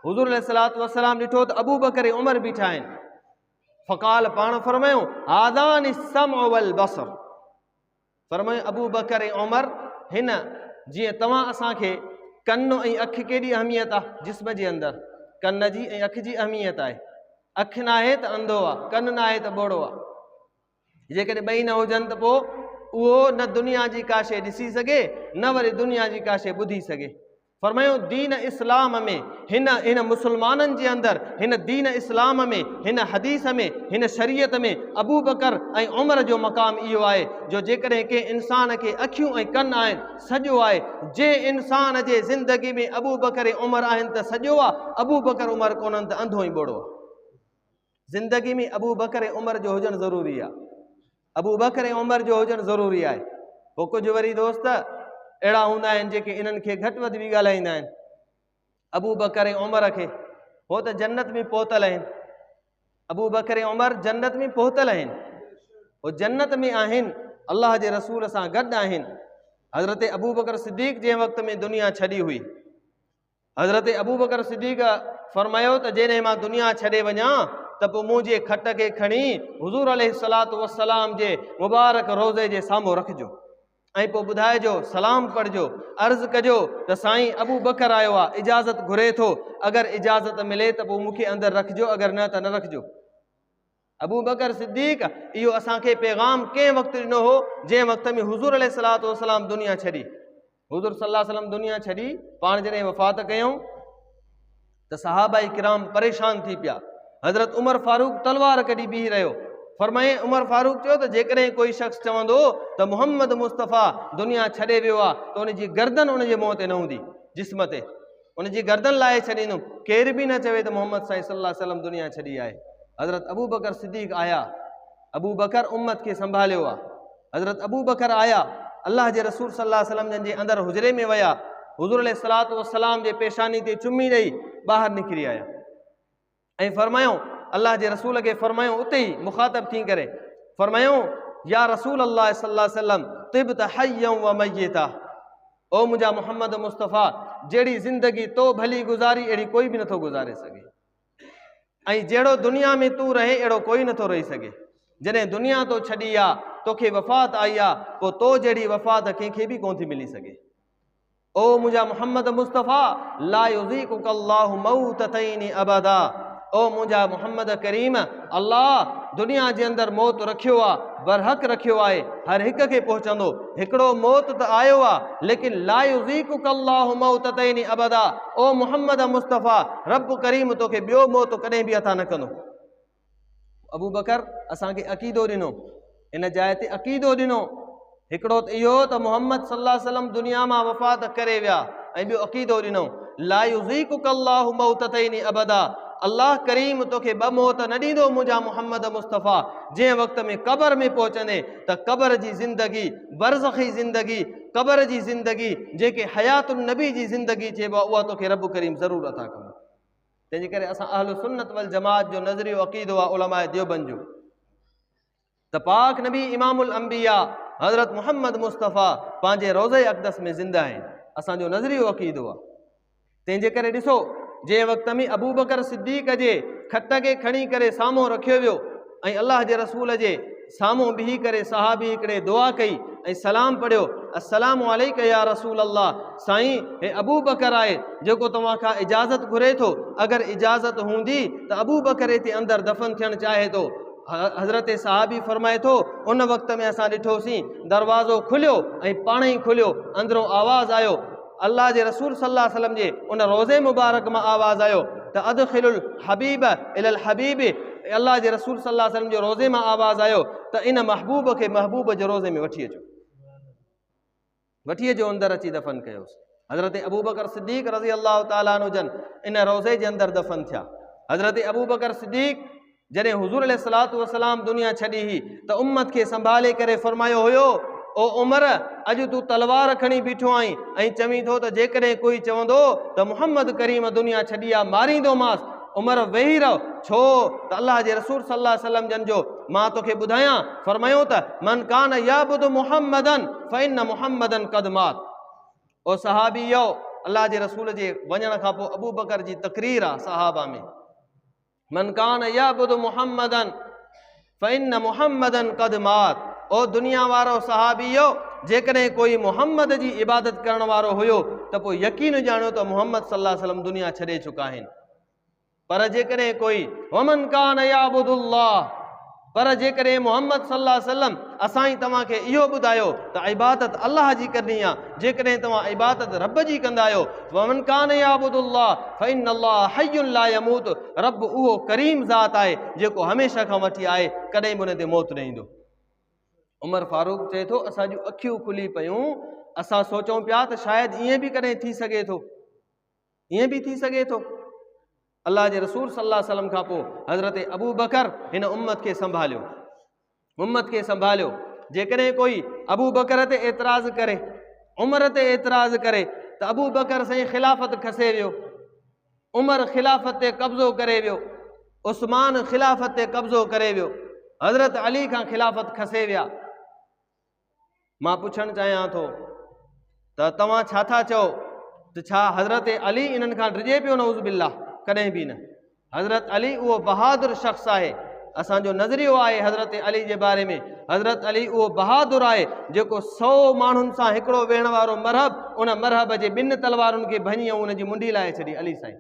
حضور عليه الصلوة والسلام ڏٺو ته ابوبڪر ۽ عمر بيٺا آهن. فقال پاڻ فرمايو هذان السمع والبصر. فرمايو ابوبڪر ۽ عمر هن جيئن توهان اسان کي ڪن ۽ اک ڪيڏي اهميت آ جسم جي اندر ڪن جي ۽ اک جي اهميت آهي. اک ناهي ته انڌو آ، ڪن ناهي ته ٻوڙو آ. جيڪڏهن ٻئي نه هجن ته پوء اهو نه دنيا جي ڪا شيء ڏسي سگهي نه وري دنيا جي ڪا شيء ٻڌي سگهي. فرمايو دين اسلام ۾ هن هن مسلمانن جي اندر هن دين اسلام ۾ هن حديث ۾ هن شريعت ۾ ابوبڪر ۽ عمر جو مقام اهو آهي جو جيڪڏهن ڪنهن انسان کي اکيون ۽ ڪن آهن سڄو آهي جنهن انسان جي زندگي ۾ ابوبڪر ۽ عمر آهن ته سڄو آهي ابوبڪر عمر ڪونهن ته انڌو ۽ ٻوڙو آهي. زندگي ۾ ابوبڪر ۽ عمر جو هجڻ ضروري آهي. ابوبڪر ۽ عمر جو هجڻ ضروري آهي. پوء ڪجهه وري دوست اهڙا هوندا آهن جيڪي انهن کي گهٽ وڌ به ڳالهائيندا آهن. ابوبڪر ۽ عمر کي هو ته جنت ۾ پهتل آهن. ابوبڪر ۽ عمر جنت ۾ پهتل آهن. هو جنت ۾ آهن، الله جي رسول سان گڏ آهن. حضرت ابوبڪر صديق جنهن وقت ۾ دنيا ڇڏي هئي حضرت ابوبڪر صديق فرمايو ته جيڏهن مان دنيا ڇڏي وڃان ته پوء منهنجي کٽ کي کڻي حضور عليه الصلوة والسلام جي مبارڪ روضي جي سامهون رکجو ۽ پوء ٻڌائجو، سلام پڙهجو، عرض ڪجو ته سائين ابوبڪر آيو آ، اجازت گهري ٿو، اگر اجازت ملي ته پوء مون کي اندر رکجو اگر نه ته نه رکجو. ابوبڪر صديق اهو اسان کي پيغام ڪنهن وقت ڏنو هو جنهن وقت ۾ حضور عليه الصلوة والسلام دنيا ڇڏي. حضور صلي الله عليه وسلم دنيا ڇڏي پاڻ جڏهن وفات ڪيائون ته صحابه ڪرام پريشان ٿي پيا. حضرت عمر فاروق تلوار ڪڍي بيهي رهيو. فرمائي عمر فاروق چيو ته جيڪڏهن ڪوئي شخص چوندو ته محمد مصطفيٰ دنيا ڇڏي ويو آهي ته ان جي گردن ان جي منهن تي نه هوندي، جسم تي. ان جي گردن لاهي ڇڏيندم، ڪير به نه چوي ته محمد سائين صلي الله عليه وسلم دنيا ڇڏي آهي. حضرت ابوبڪر صديق آيا، ابوبڪر امت کي سنڀاليو آ. حضرت ابوبڪر آيا، الله جي رسول صلي الله عليه وسلم جن جي اندر حجري ۾ ويا، حضور عليه الصلوة والسلام جي پيشاني تي چمي ڏئي ٻاهر نڪري آيا. ۽ فرمايائون، الله جي رسول کي فرمايائون اتي ئي مخاطب ٿي ڪري فرمايائون، يا رسول الله صلي الله عليه وسلم طبت حيا وميتا، او منهنجا محمد مصطفيٰ جهڙي زندگي تو ڀلي گذاري اهڙي ڪوئي به نٿو گذاري سگهي ۽ جهڙو دنيا ۾ تون رهين اهڙو ڪوئي نٿو رهي سگهي، جڏهن دنيا تو ڇڏي آ، توکي وفات آئي آ، پوء تو جهڙي وفات ڪنهن کي به ڪونه ٿي ملي سگهي. او منهنجا محمد مصطفيٰ لا يذيقک الله موتتين ابدا او منهنجا محمد ڪريم الله دنيا جي اندر موت رکيو آ برحق رکيو آهي هر هڪ کي پهچندو هڪڙو موت ته آيو آ ليڪن لا يذيقک الله موتتين ابدا او محمد مصطفيٰ رب ڪريم توکي ٻيو موت ڪڏهن به عطا نه ڪندو. ابوبڪر اسان کي عقيدو ڏنو، ان جاء تي عقيدو ڏنو، هڪڙو ته اهو ته محمد صلي الله عليه وسلم دنيا مان وفات ڪري ويا ۽ ٻيو عقيدو ڏنو لا يذيقک الله موتتين ابدا الله ڪريم توکي ٻه موت نه ڏيندو منهنجا محمد مصطفيٰ جنهن وقت ۾ قبر ۾ پهچندين ته قبر جي زندگي برزخي زندگي قبر جي زندگي جنهن کي حيات النبي جي زندگي چئبو آهي اها توکي رب ڪريم ضرور عطا ڪندو. تنهن جي ڪري اسان اهل سنت والجماعت جو نظريو عقيدو آهي علماء ديوبند جو ته پاڪ نبي امام الانبياء حضرت محمد مصطفيٰ پنهنجي روضه اقدس ۾ زنده آهن اسان جو نظريو عقيدو آهي تنهن جي ڪري ڏسو جنهن وقت ۾ ابوبڪر صديق جي کٽ کي کڻي ڪري سامهون رکيو ويو ۽ الله جي رسول جي سامهون بيهي ڪري صحابي هڪڙي دعا ڪئي ۽ سلام پڙهيو، السلام عليڪ يا رسول الله، سائين هي ابوبڪر آهي جيڪو توهان کان اجازت گهري ٿو، اگر اجازت هوندي ته ابوبڪر هتي اندر دفن ٿيڻ چاهي ٿو. حضرت صحابي فرمائي ٿو، ان وقت ۾ اسان ڏٺوسين دروازو کليو ۽ پاڻهي کليو، اندرون آواز آيو، الله جي رسول صلي الله عليه وسلم جي ان روضي مبارڪ مان آواز آيو ته ادخلوا الحبيب الي الحبيب الله جي رسول صلي الله عليه وسلم جي روضي مان آواز آيو ته ان محبوب کي محبوب جي روضي ۾ وٺي اچو وٺي اچو اندر اچي دفن ڪيوس حضرت ابوبڪر صديق رضي الله تعالٰي عنه جن ان روضي جي اندر دفن ٿيا حضرت ابوبڪر صديق جڏهن حضور عليه الصلوة والسلام دنيا ڇڏي هئي ته امت کي سنڀالي ڪري فرمايو هيو، او عمر! اڄ تون تلوار کڻي بيٺو آهين ۽ چوين ٿو ته جيڪڏهن ڪوئي چوندو ته محمد ڪريم دنيا ڇڏي آ ماريندومانس. عمر! ويهي رهه، ڇو ته الله جي رسول صلي الله عليه وسلم جن جو مان توکي ٻڌايان، فرمايو ته، من ڪان يعبد محمدا فان محمدا قد مات. او صحابيو! الله جي رسول جي وڃڻ کان پوء ابوبڪر جي تقرير آ صحابه ۾، من ڪان يعبد محمدا فان محمدا قد مات، او دنيا وارو صحابيو جيڪڏهن ڪوئي محمد جي عبادت ڪرڻ وارو هيو ته پوء يقين ڄاڻيو ته محمد صلي الله عليه وسلم دنيا ڇڏي چڪا آهن. پر جيڪڏهن ڪوئي ومن ڪان يعبد الله پر جيڪڏهن محمد صلي الله عليه وسلم اسان ئي توهان کي اهو ٻڌايو ته عبادت الله جي ڪرڻي آ، جيڪڏهن توهان عبادت رب جي ڪندا آهيو، ومن ڪان يعبد الله فإن الله حي لا يموت، رب اهو ڪريم ذات آهي جيڪو هميشه کان وٺي آهي، ڪڏهن به ان تي موت نه ايندو. عمر فاروق چئي ٿو اسان جون اکيون کلي پيون، اسان سوچون پيا ته شايد ائين به ڪڏهن ٿي سگهي ٿو. ائين به ٿي سگهي ٿو. الله جي رسول صلي الله عليه وسلم کان پوء حضرت ابو بڪر هن امت کي سنڀاليو، امت کي سنڀاليو. جيڪڏهن ڪوئي ابو بڪر تي اعتراض ڪري، عمر تي اعتراض ڪري ته ابو بڪر سائين خلافت کسي ويو، عمر خلافت تي قبضو ڪري ويو، عثمان خلافت تي قبضو ڪري ويو، حضرت علي کان خلافت کسي ويا. مان پڇڻ چاهيان ٿو ته توهان ڇا ٿا چئو ته ڇا حضرت علي انهن کان ڊڄي پيو؟ نعوذ بالله، ڪڏهن به نه. حضرت علي اهو بهادر شخص آهي. اسان جو نظريو آهي حضرت علي جي باري ۾ حضرت علي اهو بهادر آهي جيڪو 100 ماڻهن سان هڪڙو ويهڻ وارو مرحب ان مرحب جي ٻن تلوارن کي ڀڃي ۽ ان جي منڍي لاهي ڇڏي. علي سائين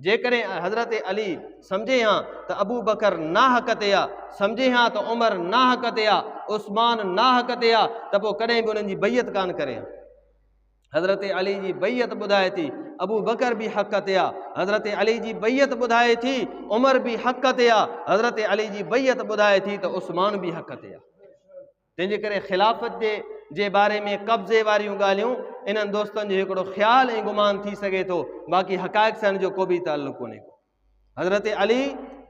جيڪڏهن حضرت علي سمجهي ها ته ابوبڪر ناحق تي آ، سمجهي ها ته عمر ناحق تي آ، عثمان ناحق تي آ ته پوء ڪڏهن به انهن جي بيعت ڪانه ڪري ها. حضرت علي جي بيعت ٻڌائي ٿي ابوبڪر به حق تي آ، حضرت علي جي بيعت ٻڌائي ٿي عمر به حق تي آ، حضرت علي جي بيعت ٻڌائي ٿي ته عثمان به حق تي آ. تنهن جي ڪري خلافت جي جي باري ۾ قبضي واريون ڳالهيون انهن دوستن جو هڪڙو خيال ۽ گمان ٿي سگهي ٿو، باقي حقائق سان ان جو ڪو به تعلق ڪونهي ڪو. حضرت علي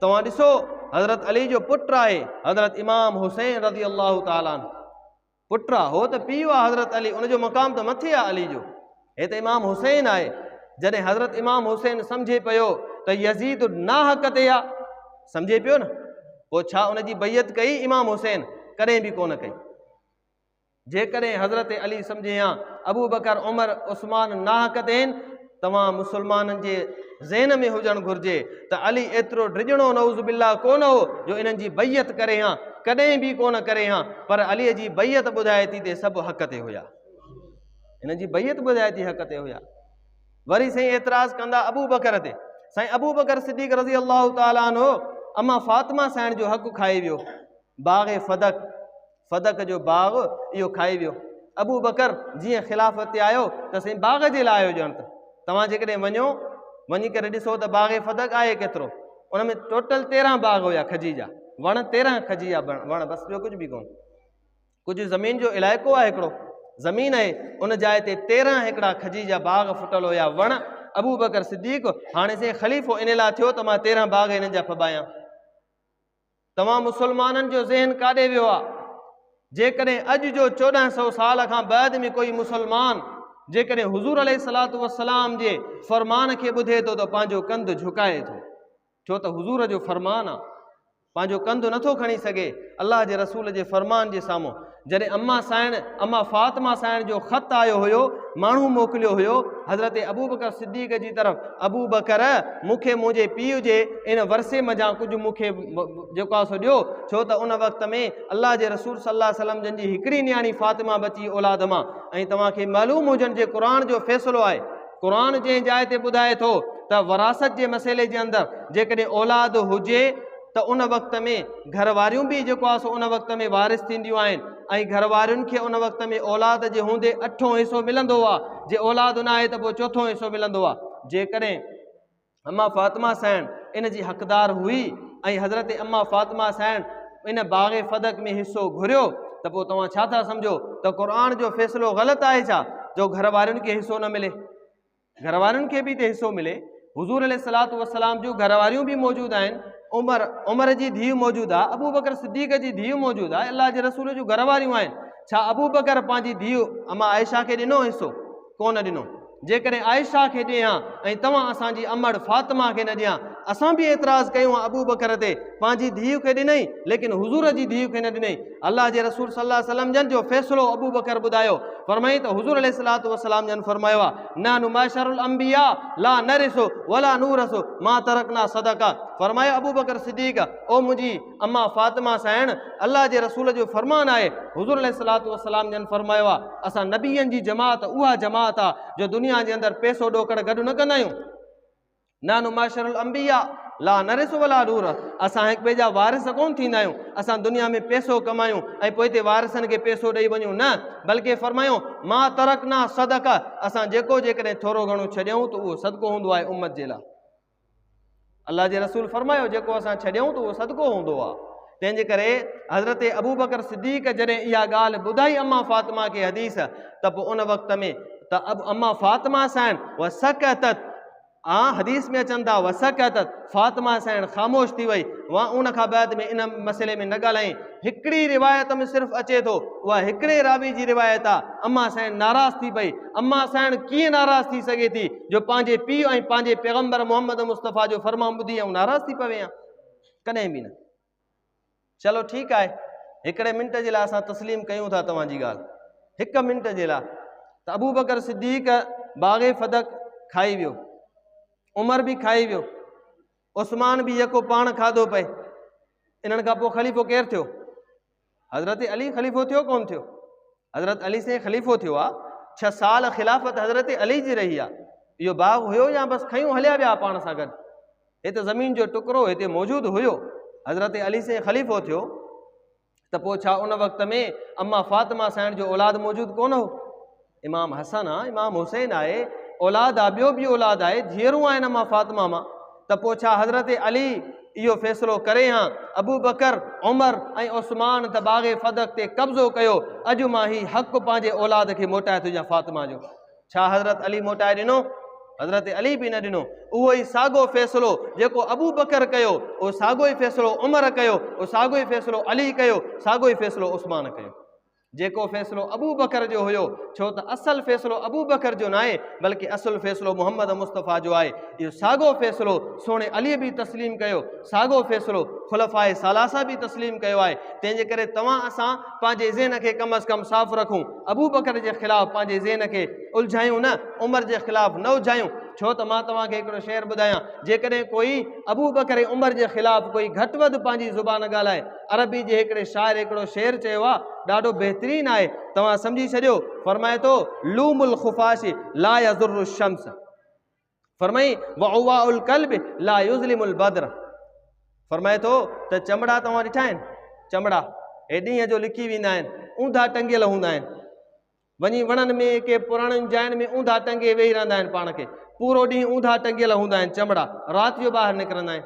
توهان ڏسو حضرت علي جو پٽ آهي حضرت امام حسين رضي الله تعالٰي عنه، پٽ آ، هو ته پيء آ حضرت علي، ان جو مقام ته مٿي آ علي جو، هي ته امام حسين آهي. جڏهن حضرت امام حسين سمجهي پيو ته يزيد ناحق تي آ، سمجهي پيو نه، پوء ڇا ان جي بيعت ڪئي امام حسين؟ ڪڏهن به ڪونه ڪئي. جيڪڏهن حضرت علي سمجهي ها ابوبڪر، عمر، عثمان ناحق تي آهن، توهان مسلمانن جي ذهن ۾ هجڻ گهرجي ته علي ايترو ڊڄڻو نعوذ بالله ڪونه هو جو انهن جي بيعت ڪري ها، ڪڏهن به ڪونه ڪري ها، پر علي جي بيعت ٻڌائي ٿي ته سڀ حق تي هيا. انهن جي بيعت ٻڌائي ٿي حق تي هيا. وري سائين اعتراض ڪندا ابو بڪر تي، سائين ابو بڪر صديق رضي الله تعالٰي عنه اما فاطمه سائڻ جو حق کائي ويو، باغ فدق، فدق جو باغ اهو کائي ويو. ابو بڪر جيئن خلافت تي آيو ته سائين باغ جي لاء آيو، ڄڻ ته توهان جيڪڏهن وڃو وڃي ڪري ڏسو ته باغ فدق آهي ڪيترو، ان ۾ ٽوٽل 13 باغ هيا کجي جا وڻ، 13 کجي جا وڻ، بس ٻيو ڪجهه به ڪونه. ڪجهه زمين جو علائقو آهي، هڪڙو زمين آهي، ان جاء تي 13 هڪڙا کجي جا باغ ڦٽل هيا وڻ. ابوبڪر صديق هاڻي سائين خليفو ان لاء ٿيو ته مان 13 باغ هنن جا ڦٻايان. توهان مسلمانن جو ذهن ڪاڏي ويو آ؟ جيڪڏهن اڄ جو 1400 سال کان بعد ۾ ڪوئي مسلمان جيڪڏهن حضور عليه الصلوة والسلام جي فرمان کي ٻڌي ٿو ته پنهنجو ڪنڌ جهڪائي ٿو، ڇو ته حضور جو فرمان آ، پنهنجو ڪنڌ نٿو کڻي سگهي الله جي رسول جي فرمان جي سامهون. جڏهن اما سائڻ اما فاطمه سائڻ جو خط آيو هيو، ماڻهو موڪليو هيو حضرت ابوبڪر صديق جي طرف، ابوبڪر مون کي منهنجي پيء جي ان ورثي منجهان ڪجهه مون کي جيڪو آهي سو ڏيو، ڇو ته ان وقت ۾ الله جي رسول صلي الله عليه وسلم جن جي هڪڙي نياڻي فاطمه بچي اولاد مان، ۽ توهان کي معلوم هجڻ جي قرآن جو فيصلو آهي، قرآن جنهن جاء تي ٻڌائي ٿو ته وراثت جي مسئلي جي اندر جيڪڏهن اولاد هجي ته ان وقت ۾ گهر واريون به جيڪو آهي سو ان وقت ۾ وارث ٿينديون آهن ۽ گهر وارين کي ان وقت ۾ اولاد جي هوندي اٺون حصو ملندو آهي، جي اولاد نه آهي ته پوء چوٿون حصو ملندو آهي. جيڪڏهن اما فاطمه سائڻ ان جي حقدار هئي ۽ حضرت اما فاطمه سائڻ ان باغ فدق ۾ حصو گهريو ته پوء توهان ڇا ٿا سمجهو ته قرآن جو فيصلو غلط آهي ڇا جو گهر وارين کي حصو نه ملي؟ گهر وارن کي به ته حصو ملي. حضور عليه الصلوة والسلام جون گهر واريون به موجود آهن، عمر عمر جي ڌيء موجود آهي، ابوبڪر صديق جي ڌيء موجود آهي، الله جي رسول جون گهر واريون آهن. ڇا ابوبڪر پنهنجي ڌيء اما عائشه کي ڏنو حصو؟ ڪونه ڏنو. جيڪڏهن عائشه کي ڏيان ۽ توهان اسان جي امڙ فاطمه کي نه ڏيان، اسان به اعتراض ڪيون ها ابوبڪر تي، پنهنجي ڌيء کي ڏنئي، ليڪن حضور جي ڌيء کي نه ڏنئي. الله جي رسول صلي الله عليه وسلم جن جو فيصلو ابوبڪر ٻڌايو. فرمائين ته حضور عليه الصلوة والسلام جن فرمايو آهي، نحن معشر الانبياء لا نرث ولا نورث ما ترڪنا صدقه. فرمايو ابوبڪر صديق، او منهنجي اما فاطمه سائڻ، الله جي رسول جو فرمان آهي، حضور عليه الصلوة والسلام جن فرمايو آهي، اسان نبين جي جماعت اها جماعت آهي جو دنيا جي اندر پئسو ڏوڪڙ گڏ نه ڪندا آهيون. نحن معشر الانبياء لا نرث ولا نورث، اسان هڪ ٻئي جا وارث ڪونه ٿيندا آهيون، اسان دنيا ۾ پئسو ڪمايون ۽ پوئتي وارثن کي پئسو ڏئي وڃون نه، بلڪه فرمايو ما ترڪنا صدقه، اسان جيڪو جيڪڏهن ٿورو گهڻو ڇڏيون ته اهو صدقو هوندو آهي امت جي لاء. الله جي رسول فرمايو جيڪو اسان ڇڏيون ته اهو صدقو هوندو آهي. تنهن جي ڪري حضرت ابوبڪر صديق جڏهن اها ڳالهه ٻڌائي اما فاطمه کي حديث ته پوء ان وقت ۾ ته اب اما فاطمه سائڻ وسڪتت آ حديث ۾ اچن ٿا وسڪتت فاطمه سائڻ خاموش ٿي وئي وا ان کان بعد ۾ ان مسئلي ۾ نه ڳالهائين. هڪڙي روايت ۾ صرف اچي ٿو، اها هڪڙي راوي جي روايت آ، اما سائڻ ناراض ٿي پئي. اما سائڻ ڪيئن ناراض ٿي سگهي ٿي جو پنهنجي پيء ۽ پنهنجي پيغمبر محمد مصطفيٰ جو فرمان ٻڌي آئون ناراض ٿي پوي هان؟ ڪڏهن به نه. چلو ٺيڪ آهي، هڪڙي منٽ جي لاء اسان تسليم ڪيون ٿا توهان جي ڳالهه، هڪ منٽ جي لاء ته ابوبڪر صديق باغ فدق کائي ويو، عمر به کائي ويو، عثمان به يڪو پاڻ کاڌو پئي. انهن کان پوء خليفو ڪير ٿيو؟ حضرت علي خليفو ٿيو ڪون ٿيو؟ حضرت علي سائين خليفو ٿيو آ. 6 سال خلافت حضرت علي جي رهي آ. اهو باغ هيو يا بس کنيون هليا ويا پاڻ سان گڏ؟ هي ته زمين جو ٽڪرو هتي موجود هيو. حضرت علي سائين خليفو ٿيو. ته پوء ڇا ان وقت ۾ اما فاطمه سائڻ جو اولاد موجود ڪونه هو؟ امام حسن آ، امام حسين آهي، اولاد آ، ٻيو به اولاد آهي، ڌيئرون آهن اما فاطمه مان، ته پوء ڇا حضرت علي اهو فيصلو ڪري هان، ابوبڪر، عمر ۽ عثمان ته باغ فدق تي قبضو ڪيو، اڄ مان هي حق پنهنجي اولاد کي موٽائي ٿو ڏيان فاطمه جو. ڇا حضرت علي موٽائي ڏنو؟ حضرت علي به نه ڏنو. اهو ئي ساڳو فيصلو جيڪو ابوبڪر ڪيو، اهو ساڳو ئي فيصلو عمر ڪيو، اهو ساڳو ئي فيصلو علي ڪيو، ساڳو ئي فيصلو عثمان ڪيو. جيڪو فيصلو ابوبڪر جو هيو، ڇو ته اصل فيصلو ابوبڪر جو ناهي، بلڪه اصل فيصلو محمد مصطفيٰ جو آهي. اهو ساڳو فيصلو سهڻي علي به تسليم ڪيو، ساڳو فيصلو خلفاء ثلاثه به تسليم ڪيو آهي. تنهن جي ڪري توهان اسان پنهنجي ذهن کي ڪم از ڪم صاف رکون. ابوبڪر جي خلاف پنهنجي ذهن کي الجهايون نه، عمر جي خلاف نه الجهايون، ڇو ته مان توهان کي هڪڙو شعر ٻڌايان، جيڪڏهن ڪوئي ابوبڪر ۽ عمر جي خلاف ڪوئي گهٽ وڌ پنهنجي زبان ڳالهائي، عربي جي هڪڙي شاعر هڪڙو شعر چيو آهي، ڏاڍو بهترين آهي، توهان سمجهي ڇڏيو، فرمائي ٿو، لوم الخفاش لا يضر الشمس. فرمائي وعواء الڪلب لا يظلم البدر فرمائي ٿو ته چمڙا توهان ڏٺا آهن چمڙا هي ڏينهن جو لڪي ويندا آهن اونڌا ٽنگيل هوندا آهن وڃي وڻن ۾ ڪي پراڻين جاين ۾ اونڌا ٽنگي ويهي رهندا آهن پاڻ کي پورو ڏينهن اونڌا ٽنگيل هوندا آهن چمڙا رات جو ٻاهر نڪرندا آهن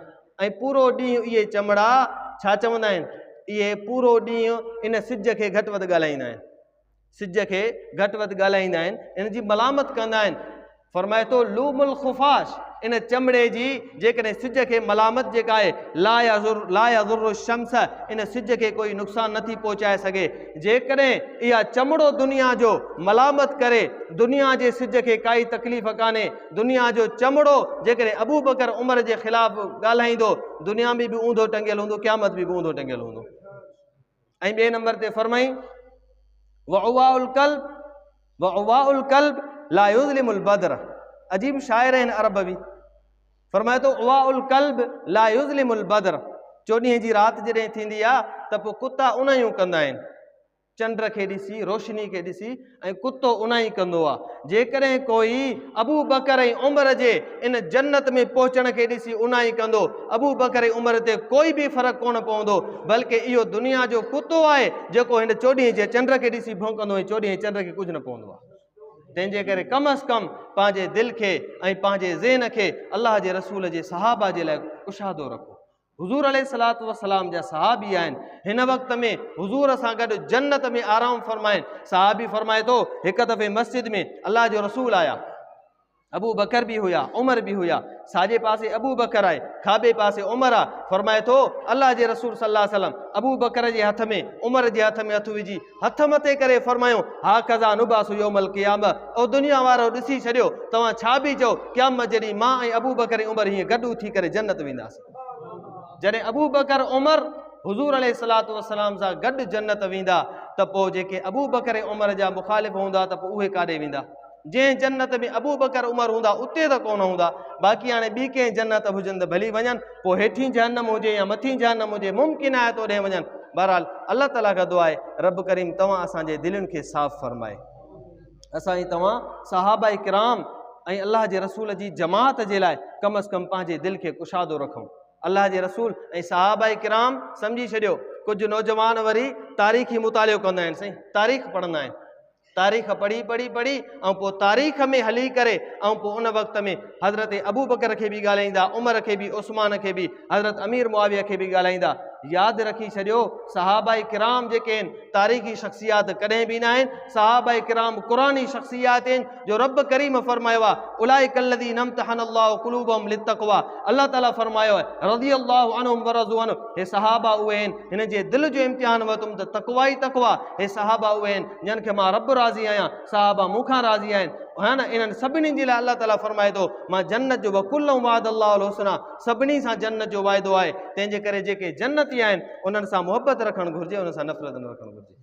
۽ پورو ڏينهن اهي چمڙا ڇا چوندا آهن اهي پورو ڏينهن ان سج کي گهٽ وڌ ڳالهائيندا آهن سج کي گهٽ وڌ ڳالهائيندا آهن، ان جي ملامت ڪندا آهن. فرمائي ٿو، لوم الخفاش، ان چمڙي جي جيڪڏهن سج کي ملامت جيڪا آهي، لا يضر لا يضر الشمس، ان سج کي ڪوئي نقصان نٿي پهچائي سگهي. جيڪڏهن اها چمڙو دنيا جو ملامت ڪري، دنيا جي سج کي ڪائي تڪليف ڪانهي. دنيا جو چمڙو جيڪڏهن ابوبڪر عمر جي خلاف ڳالهائيندو، دنيا ۾ به اونڌو ٽنگيل هوندو، قيامت ۾ به اونڌو ٽنگيل هوندو. ۽ ٻئي نمبر تي فرمائي وعواء القلب وعواء القلب لا يظلم البدر عجيب شاعر آهن عرب به فرمائي ٿو عواء القلب لا يظلم البدر چوڏهين جي رات جڏهن ٿيندي آ ته پوء ڪتا اونهيون ڪندا آهن چنڊ کي ڏسي روشني کي ڏسي ۽ ڪتو اونائي ڪندو آ. جيڪڏهن ڪوئي ابوبڪر ۽ عمر جي ان جنت ۾ پهچڻ کي ڏسي اونائي ڪندو، ابوبڪر ۽ عمر تي ڪوئي به فرق ڪونه پوندو، بلڪه اهو دنيا جو ڪتو آهي جيڪو هن چوڏهين جي چنڊ کي ڏسي ڀونڪندو ۽ چوڏهين چنڊ کي ڪجهه نه پوندو آ. تنهن جي ڪري ڪم از ڪم پنهنجي دل کي ۽ پنهنجي ذهن کي الله جي رسول جي صحابه جي لاء ڪشادو رکو. حضور عليه الصلوة والسلام جا صحابي آهن، هن وقت ۾ حضور سان گڏ جنت ۾ آرام فرمائن. صحابي فرمائي ٿو، هڪ دفعي مسجد ۾ الله جو رسول آيا. ابو بڪر به هيا، عمر به هيا. ساڄي پاسي ابو بڪر آهي، کاٻي پاسي عمر آ. فرمائي ٿو، الله جي رسول صلي الله عليه وسلم ابو بڪر جي هٿ ۾ عمر جي هٿ ۾ هٿ وجهي هٿ مٿي ڪري فرمايو، هاڪذا نبعث يوم القيامة او دنيا وارؤ ڏسي ڇڏيو، توهان ڇا به چئو، قيامت جي ڏينهن مان ۽ ابو بڪر ۽ عمر هيئن گڏ اٿي ڪري جنت وينداسين. جڏهن ابو بڪر عمر حضور عليه الصلوة والسلام سان گڏ جنت ويندا ته پوء جيڪي ابو بڪر ۽ عمر جا مخالف هوندا ته پوء اهي ڪاڏي ويندا؟ جنهن جنت ۾ ابوبڪر عمر هوندا اتي ته ڪونه هوندا، باقي هاڻي ٻي ڪنهن جنت هجن ته ڀلي وڃن، پوء هيٺين جهنم هجي يا مٿين جهنم هجي ممڪن آهي ته اوڏانهن وڃن. بهرحال الله تعاليٰ کان دعا آهي رب ڪريم توهان اسان جي دلين کي صاف فرمائي. اسان ۽ توهان صحابه ڪرام ۽ الله جي رسول جي جماعت جي لاء ڪم از ڪم پنهنجي دل کي ڪشادو رکون. الله جي رسول ۽ صحابه ڪرام سمجهي ڇڏيو ڪجهه نوجوان وري تاريخي مطالعو ڪندا آهن سائين تاريخ پڙهندا آهن تاريخ پڙهي پڙهي پڙهي ۽ پوء تاريخ ۾ هلي ڪري ۽ پوء ان وقت ۾ حضرت ابوبڪر کي به ڳالهائيندا، عمر کي به، عثمان کي به، حضرت امير معاويه کي به ڳالهائيندا. ياد رکي ڇڏيو صحابه ڪرام جيڪي آهن تاريخي شخصيات ڪڏهن به ناهن، صحابه ڪرام قرآني شخصيات آهن جو رب ڪريم فرمايو آهي اولئڪ الذين امتحن الله قلوبهم للتقويٰ الله تعالي فرمايو آهي رضي الله عنهم ورضوا عنه هي صحابه اهي آهن هن جي دل جو امتحان ورتم ته تقويٰ ئي تقويٰ هي صحابه اهي آهن جن کي مان رب راضي آهيان، صحابه مون کان راضي آهن، ها نه انهن سڀني جي لاء الله تعاليٰ فرمائي ٿو، مان جنت جو وڪلا وعد الله الحسنيٰ سڀني سان جنت جو وعدو آهي، تنهن جي ڪري جيڪي جنتي آهن انهن سان محبت رکڻ گهرجي انهن سان نفرت نه رکڻ گهرجي.